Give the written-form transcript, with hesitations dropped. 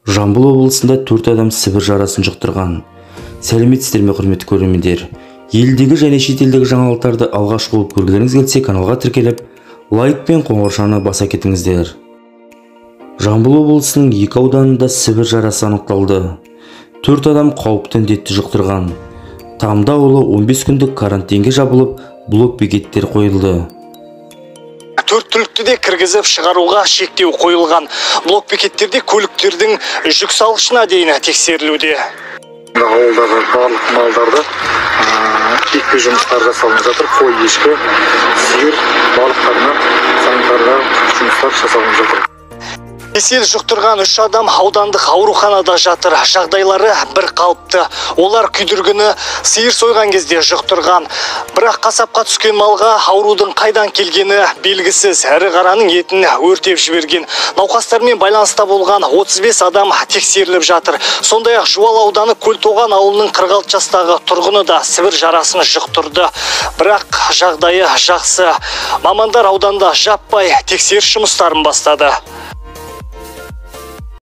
Жамбыл облысында 4 адам Сібір жарасын жұқтырған. Сәлеметсіздер ме, құрметті көрермендер? Елдегі және шетелдегі жаңалықтарды алғаш болып көргілеріңіз келсе, каналға тіркеліп, лайк пен қоңыршаны баса кетіңіздер. Жамбыл облысының 2 ауданында Сібір жарасы анықталды. 4 адам қауіпті індетті жұқтырған. Тамды ауылы 15 күндік карантинге жабылып, блок бекеттер қойылды. Төрт түлікті де кіргізіп шығаруға шектеу қойылған. Блок бекеттерде көліктердің жүк салғышына дейін тексерілуде. Ауылдағы барлық малдарды екпе жұмыстары жасалынып жатыр. Қой, ешкі, сиыр барлықтарына санитарлы жұмыстар жасалынып жатыр. Кесел жұқтырған 3 адам аудандық ауруханада жатыр. Жағдайлары бір қалыпты. Олар күйдіргіні сиыр сойған кезде жұқтырған. Бірақ қасапқа түскен малға аурудың қайдан келгені белгісіз. Ірі қараның етін өртеп жіберген. Науқастармен байланыста болған 35 адам тексеріліп жатыр. Сондай-ақ Жуал ауданы Көлтоған ауылының 46 жастағы тұрғыны да Сібір жарасын жұқтырды. Бірақ жағдайы жақсы. Мамандар ауданда жаппай тексеріс жұмыстарын бастады.